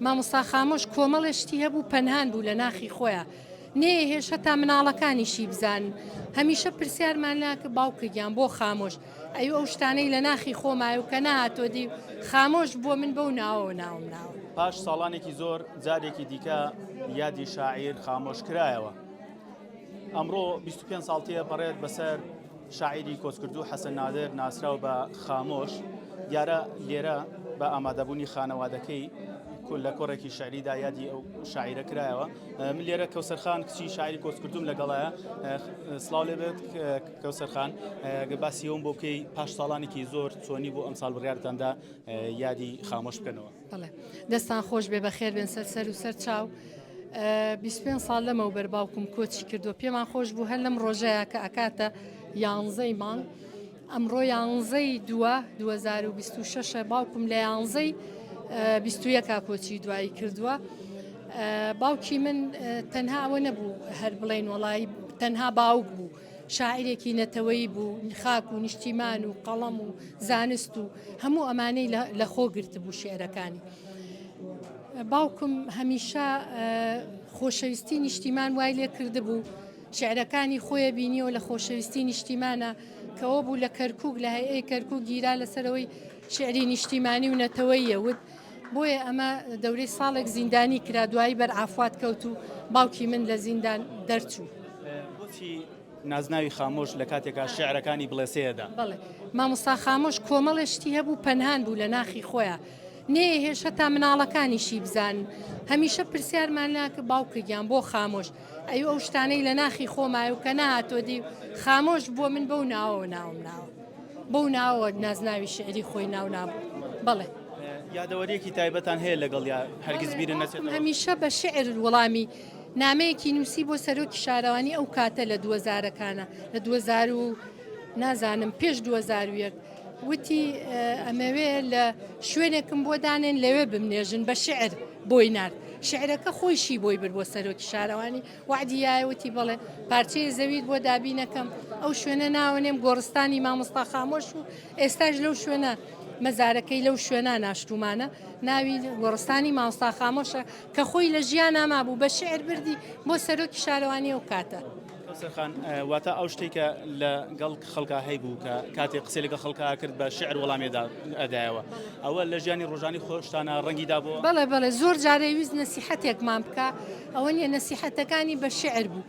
مامۆستا خامۆش کۆمەڵێ شتی هەبوو پەنهان بوو لە ناخی خۆیا نەیەهێشت هەتا مناڵەکانیشی بزانن هەمیشە پرسیارمان ناکرد باوکە گیان بۆ خامۆش ئەی ئەو شتانەی لە ناخی خۆمایە و کە نەهاتۆ دی خامۆش بووە من بەو ناوەوە ناوم ناوە. پاش ساڵانێکی زۆر جارێکی دیکە یادی شاعیر خامۆش کرایەوە. ئەمڕۆ 25 ساڵ تێپەڕێت بەسەر شاعیری کۆچکردوو حەسەن نادر ناسراو بە خامۆش، دیارە لێرە بە ئامادەبوونی خانەوادەکەی لە کۆڕێکی شعریدا یادی ئەو شاعیرە کرایەوە. من لێرە کەوسەر خان کچی شاعیری کۆچکردووم لەگەڵایە. سڵاو لێ بێت کەوسەر خان، گەر باسی ئەوم بۆ بکەی پاش ساڵانێکی زۆر چۆنی بۆ ئەمساڵ بڕیارتاندا یادی خامۆش بکەنەوە؟ بەڵێ دەستان خۆش بێ بەخێر بێن سەر سەر و سەر چاو. 25 ساڵ لەمەوبەر باوکم کۆچی کردووە پێمان خۆش بوو هەر لەم ڕۆژەیە کە ئەکاتە یانزەی مانگ ئەمڕۆ یانزەی دووە 2026 باوکم لە یانزەی 21 کۆچی دوایی کردووە باوکی من تەنها ئەوە نەبوو هەر بڵێن وەڵی تەنها باوک بوو شاعیرێکی نەتەوەیی بوو، خاک و نیشتیمان و قەڵەم و زانست و هەموو ئەمانەی لە خۆ گرتبوو شیعرەکانی. باوکم هەمیشە خۆشەویستی نیشتیمان وای لێ کردبوو شعرەکانی خۆیە بینیەوە لە خۆشەویستی نیشتیمانە کەەوە بوو لە کەرکک لە هەیئەی کەرکک گیرا لەسەرەوەی شعری نیشتیمانی و نەتەوەیە وت بۆیە ئەمە دەورەی ساڵێک زیندانی کرا دوایی بەر عافوات کەوت و باوکی من لە زیندان دەرچوو. بۆچی نازناوی خامۆش لە کاتێکا شیعرەکانی بڵێسەیەدا؟ بەڵێ مامۆستا خامۆش کۆمەڵێ شتی هەبوو پەنهان بوو لە ناخی خۆیا نەیەهێشت هەتا مناڵەکانیشی بزانن هەمیشە پرسیارمان ناکرد باوکە گیان بۆ خامۆش ئەی ئەو شتانەی لە ناخی خۆمایە و کە نەهاتۆ دی خامۆش بووە من بەو ناوەوە ناوم ناوە. بەو ناوە نازناوی شیعری خۆی ناو نابوو. بەڵێ. یادەوەریەکی تایبەتان هەیە لەگەڵیا هەرگیز بیرت نەچێتەوە؟ هەمیشە بە شیعر وەڵامی نامەیەکی نووسی بۆ سەرۆکی شارەوانی ئەو کاتە لە دووەزارەکانە لە دووەزار و نازانم پێش 2001 وتی ئەمەوێ لە شوێنێکم بۆ دانێن لەوێ بمنێژن بە شیعر بۆی نارد شیعرەکە خۆیشی بۆی برد بۆ سەرۆکی شارەوانی وەعدی یایە وتی بەڵێ پارچەیە زەویت بۆ دابینەکەم ئەو شوێنە ناوەنێم گۆڕستانی مامۆستا خامۆش و ئێستاش لەو شوێنە مەزارەکەی لەو شوێنە ناشتومانە ناوی گۆڕستانی مامۆستا خامۆشە کە خۆی لە ژیانا مابوو بە شیعر بردی بۆ سەرۆکی شارەوانی ئەو کاتە. کەوسەر خان واتە ئەو شتەی کە لە گەڵ خەڵکا هەیبوو کە کاتێک قسەی لەگەڵ خەڵکا کرد بە شیعر وەڵامی ئەدایەوە ئەوە لە ژیانی ڕۆژانی خۆشتانە ڕەنگی دابووە؟ بەڵێ بەڵێ زۆر جارێ ویست نەسیحەتێکمان بکا ئەوە نیە نەسیحەتەکانی بە شیعر بوو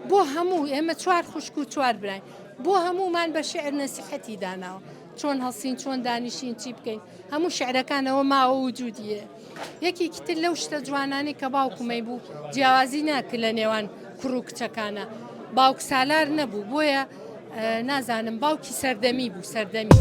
بۆ هەموو ئێمە چوار خوشک و چوار براین بۆ هەموومان بە شیعر نەسیحەتی داناوە چۆن هەڵسین چۆن دانیشین چی بکەین هەموو شیعرەکان ئەوە ماوە وجودی هەیە یەکێکی تر لەو شتە جوانانەی کە باوکمەی بوو جیاوازی ناکرد لە نێوان کوڕ و کچەکانە باوک سالار نەبوو بۆیە نازانم باوکی سەردەمی بوو سەردەمی.